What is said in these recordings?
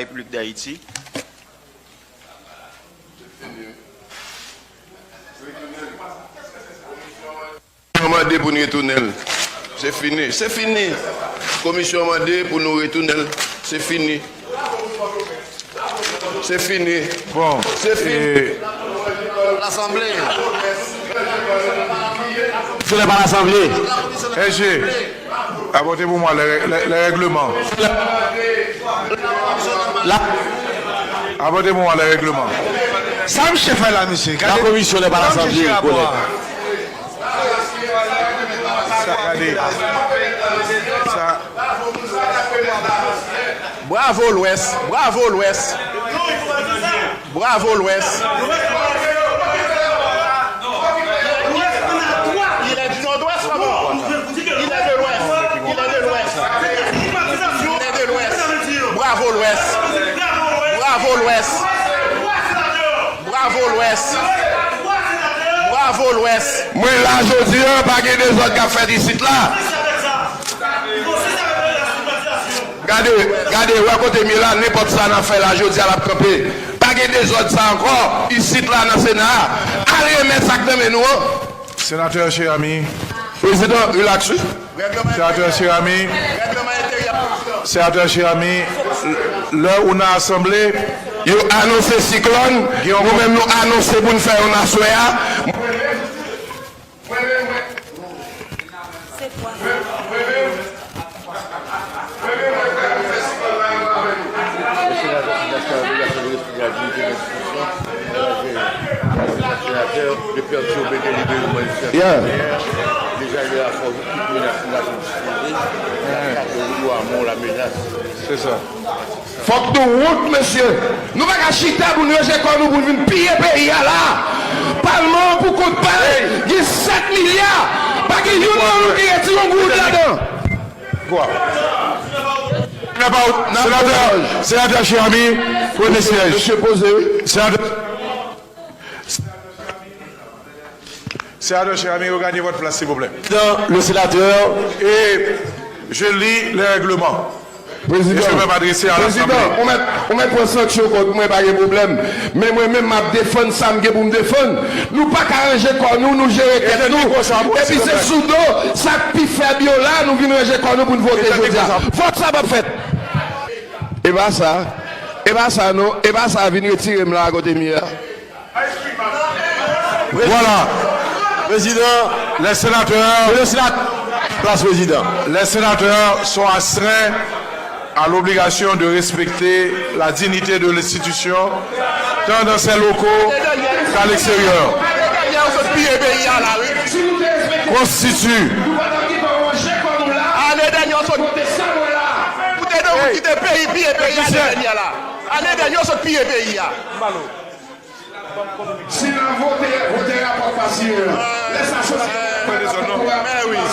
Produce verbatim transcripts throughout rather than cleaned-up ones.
Repiblik Dayiti. Yo mande pou n retounen l. Se fini. Se fini. Komisyon mande pou nou retounen l. Se fini. Se fini. Bon, se fini. Lasanble. Komisyon pa lasanble. S G, apòte pou mwen lè, lè, lè règleman. La. Apòte pou mwen lè règleman. Sa misye fè la, misye? Gade, lakomisyon pa lasanble, kolèg. Sa, gade. Sa. Bravo Lwès, bravo Lwès. Bravo Lwès. Il est du Nord-Ouest, comment? Il est de l'Ouest. Il est de l'Ouest. Il est de l'Ouest. Bravo Lwès. Bravo Lwès. Bravo Lwès. Bravo Lwès. Mwen la jodi a, pa gen dezòd k ap fèt isit la. Gade, gade, wè kote m ye la, nenpòt sa n ap fè la jodi a, l ap kanpe. Pa gen dezòd sa ankò isit la nan Sena a. Al remèt sa k nan men nou an. Senatè Cheramy. Prezidan, relax wi. Senatè Cheramy. Senatè Cheramy, lè ou nan asanble, yo anonse siklòn, nou menm nou anonse pou n fè youn aswè a. Yeah. Se sa. Fòk nou wont, mesye. Nou pa ka chita pou n ranje kò nou pou n vin piye peyi a la. Palman an pou kont pa l, gen sèt milya. Pa gen youn nan nou ki retire yon goud ladan. Senatè, senatè Cheramy, premye syèj. Senatè. Sénateur Cheramy, regagnez votre place, s'il vous plaît. Président, le sénateur. Et je lis les règlements. Prezidan, et je vais m'adresser à l'Assemblée. Prezidan, ou mèt, ou mèt pran sanksyon kont mwen, pa gen pwoblèm. Men mwen menm, m ap defann sa m gen pou m defann. Nou pa ka ranje kò nou, nou jere tèt nou. Epi se sou do sa k pi fèb yo la, nou vin ranje kò nou pou n vote jodi a. Vòt sa p ap fèt. E pa sa. E pa sa non. E pa sa vin retire m la kote m ye a. Voilà. Président, les sénateurs, le Sénat, place président. Les sénateurs sont astreints à l'obligation de respecter la dignité de l'institution, tant dans ses locaux qu'à l'extérieur. Konstiti. Ane dènye, yo sot piye peyi a, ane dènye, yo sot piye peyi a. Si n ap vote, vote rapò pa siyen an. Lè sa soti, rapò pa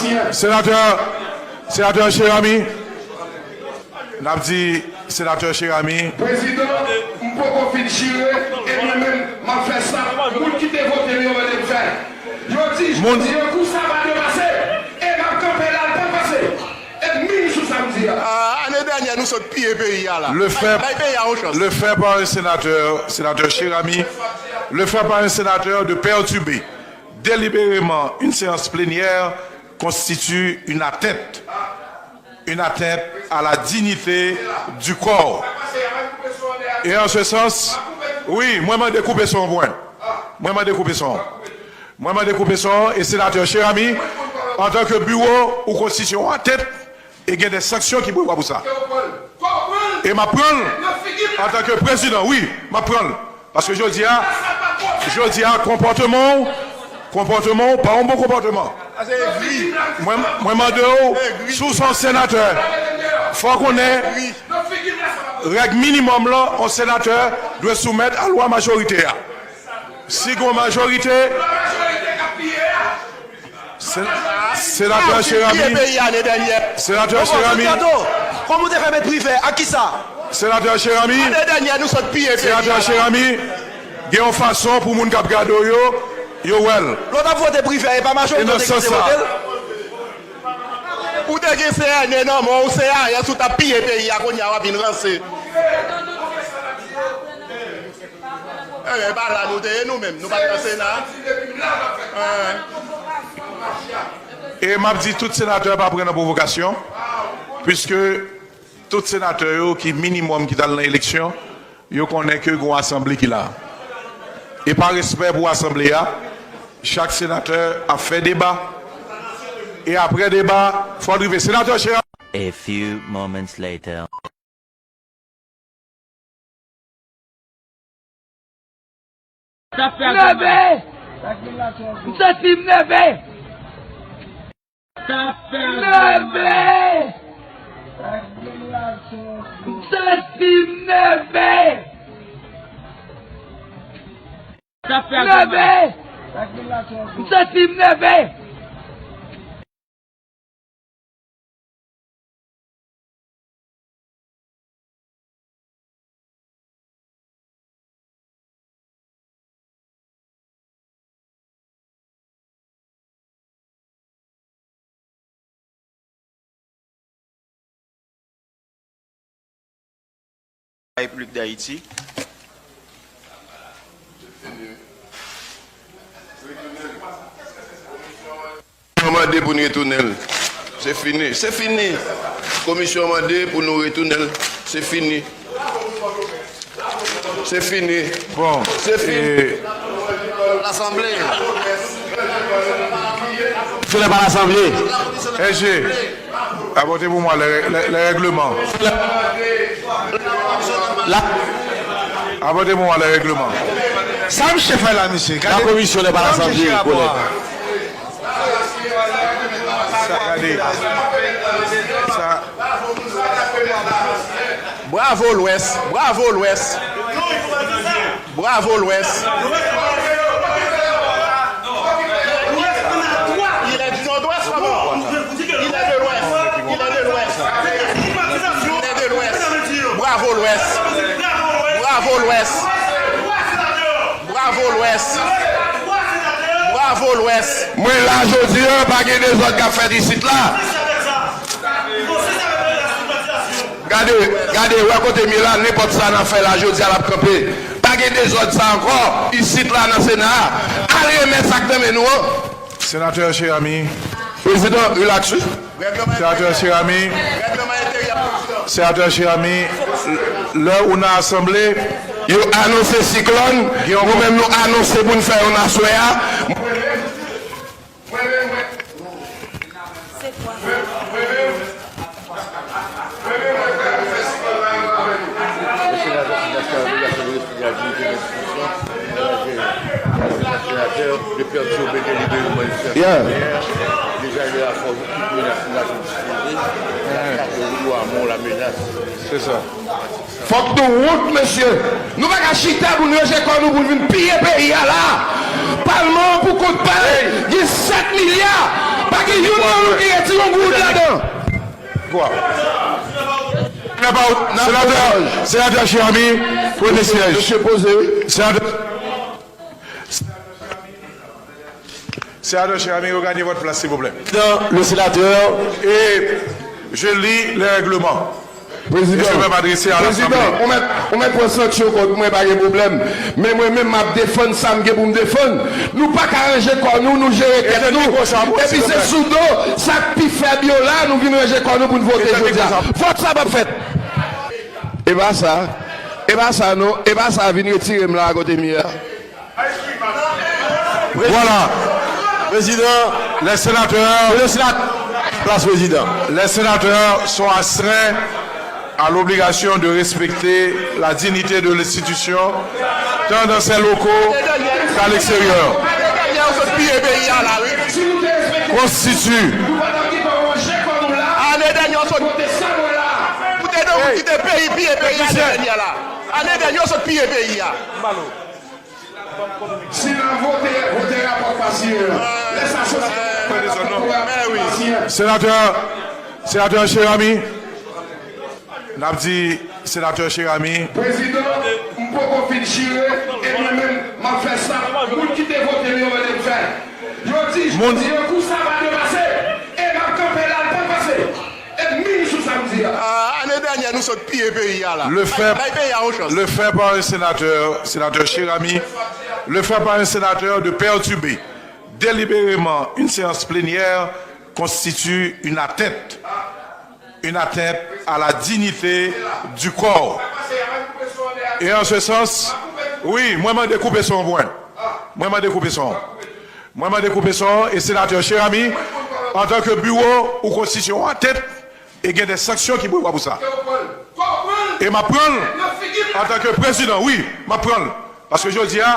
siyen an. Senatè, senatè Cheramy, n ap di senatè Cheramy. Prezidan, m poko fin chire, e mwen menm, m ap fè sa moun ki te vote m yo mande m fè. Yo di, yo di, yo kou sa va depase, e m ap kanpe la, l p ap pase. Ènmi m sou sa m di a. Ah, ane dènyè, nou sot piye peyi a la. Le fait, bay peyi a yon chans. Le fait par un sénateur, sénateur Cheramy, le fait par un sénateur de perturber délibérément une séance plénière constitue une atteinte, une atteinte à la dignité du corps. Et en ce sens, wi, mwen mande koupe son an pou mwen. Mwen mande koupe son an. Mwen mande koupe son an e senatè Cheramy, antanke biwo ou konstitye yon atèt e gen de sanksyon ki prevwa pou sa. E m ap pran l antanke prezidan, wi, m ap pran l. Paske jodi a, jodi a, konpòteman w, konpòteman w pa yon bon konpòteman. Mwen, mwen mande w, si w se yon senatè, fò w konnen règ minimòm lan, yon senatè dwe soumèt a lwa majorite a. Si gon majorite, se-, senatè Cheramy, senatè Cheramy, kòman w te fè met Privè? Ak kisa? Senatè Cheramy, senatè Cheramy, gen yon fason pou moun k ap gade w yo, yo wè l. Lè w t ap vote Privè, e pa majorite w te kite vote l? Ou te gen C N E nan men w, se Ariel ou t ap piye peyi a, kounye a w ap vin ranse. E pa la nou te ye nou menm, nou pa t nan Sena. E m ap di tout senatè pa pran nan pwovokasyon, piske tout senatè yo ki minimòm ki t al nan eleksyon, yo konnen ke gon asanble ki la. E pa respè pou asanble a, chak senatè ap fè deba. E apre deba, fò l rive. Senatè Chera. A few moments later. Nève! M santi m nève! Nève! M santi m nève! Nève! M santi m nève! Repiblik Dayiti. Komisyon mande pou n retounen l. Se fini. Se fini. Komisyon mande pou nou retounen l. Se fini. Se fini. Bon, se fini. Lasanble. Tounen pa lasanble. S G, apportez pour moi les, les, les règlements. La, apportez pour moi les règlements. Sa misye fè la, misye? Gade. La commission n'est pas l'Assemblée, collègue. Sa, gade. Sa. Bravo Lwès, bravo Lwès. Bravo Lwès. Il est du Nord-Ouest, comment? Il est de l'Ouest. Il est de l'Ouest. Il est de l'Ouest. Bravo Lwès. Bravo Lwès. Bravo Lwès. Bravo Lwès. Mwen la jodi a, pa gen dezòd k ap fèt isit la. Gade, gade, wè kote m ye la, nenpòt sa n ap fè la jodi a, l ap kanpe. Pa gen dezòd sa ankò isit la nan Sena a. Al remèt sa k nan men nou an. Senatè Cheramy. Prezidan, relax wi. Senatè Cheramy. Senatè Cheramy, lè ou nan asanble, yo anonse siklòn, nou menm nou anonse pou n fè youn aswè a. Yeah. Se sa. Fòk nou wont, mesye. Nou pa ka chita pou n ranje kò nou pou n vin piye peyi a la. Palman an pou kont pa l, gen sèt milya. Pa gen youn nan nou ki retire yon goud ladan. Senatè, senatè Cheramy, premye syèj. Mesye poze wi. Senatè, Senatè Cheramy, regagnez votre place, s'il vous plaît. Président, le sénateur. Et je lis les règlements. Prezidan, et je vais m'adresser à l'Assemblée. Prezidan, ou mèt, ou mèt pran sanksyon kont mwen, pa gen pwoblèm. Men mwen menm, m ap defann sa m gen pou m defann. Nou pa ka ranje kò nou, nou jere tèt nou. Epi se sou do sa k pi fèb yo la, nou vin ranje kò nou pou n vote jodi a. Vòt sa p ap fèt. E pa sa. E pa sa non. E pa sa, vin retire m la kote m ye a. Voilà. Président, les sénateurs, le Sénat, place président. Les sénateurs sont astreints à l'obligation de respecter la dignité de l'institution, tant dans ses locaux qu'à l'extérieur. Constitue. Ane dènye, w sot piye peyi a. Ane dènye, w sot piye peyi a. Si n ap vote, vote rapò pa siyen an. Lè sa soti, vote rapò pa siyen an. Senatè, senatè Cheramy, n ap di senatè Cheramy. Prezidan, m poko fin chire, e mwen menm, m ap fè sa moun ki te vote m yo mande m fè. Yo di, jodi an, kou sa pa dwe pase, e m ap kanpe la, l p ap pase. E m minis sou sa m di a. Dènyè nou sot piye peyi a la. Le fait, bay peyi a yon chans. Le fait par un sénateur, sénateur Cheramy, le fait par un sénateur de perturber délibérément une séance plénière constitue une atteinte, une atteinte à la dignité du corps. Et en ce sens, wi, mwen mande koupe son pwen. Mwen mande koupe son. Mwen mande koupe son e senatè Cheramy, antanke biwo, ou konstitye yon atteinte e gen de sanksyon ki prevwa pou sa. E m ap pran l antanke prezidan, wi, m ap pran l. Paske jodi a,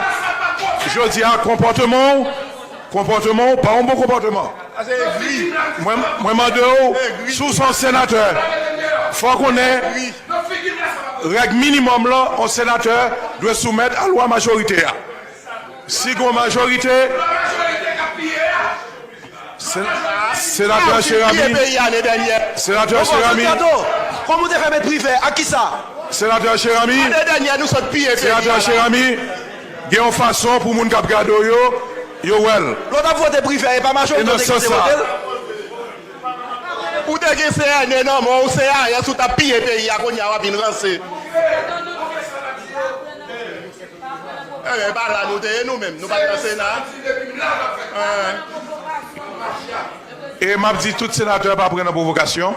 jodi a, konpòteman w, konpòteman w pa yon bon konpòteman. Mwen, mwen mande w, si w se yon senatè, fò w konnen règ minimòm lan, yon senatè dwe soumèt a lwa majorite a. Si gen yon majorite, Sen- Senatè Cheramy, Senatè Cheramy, Kòman w te fè met Privè? Ak kisa? Senatè Cheramy, Ane dènyè nou sot piye peyi Senatè a la. Cheramy, gen yon fason pou moun k ap gade w yo, yo wè l. Lè w t ap vote Privè, e pa majorite w te kite vote l? Ou te gen C N E nan men w, C R S, ou t ap piye peyi a, kounye a w ap vin ranse. Enben, pa la nou te ye nou menm, nou pa t nan Sena. E m ap di tout senatè pa pran nan pwovokasyon,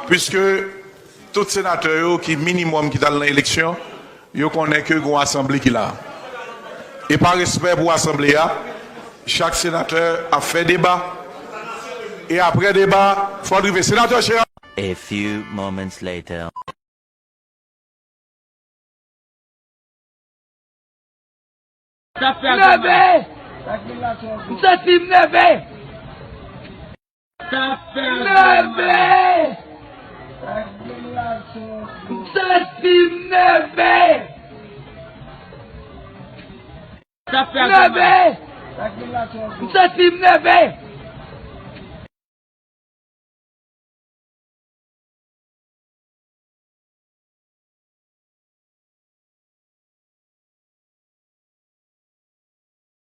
piske tout senatè yo ki minimòm ki t al nan eleksyon, yo konnen ke gen yon asanble ki la. E pa respè pou asanble a, chak senatè ap fè deba. E apre deba, fò l rive. Senatè Cheramy. A few moments later. Sa fè neve! M santi m neve! Sa fè neve! M santi m neve! Sa fè neve! M santi m neve!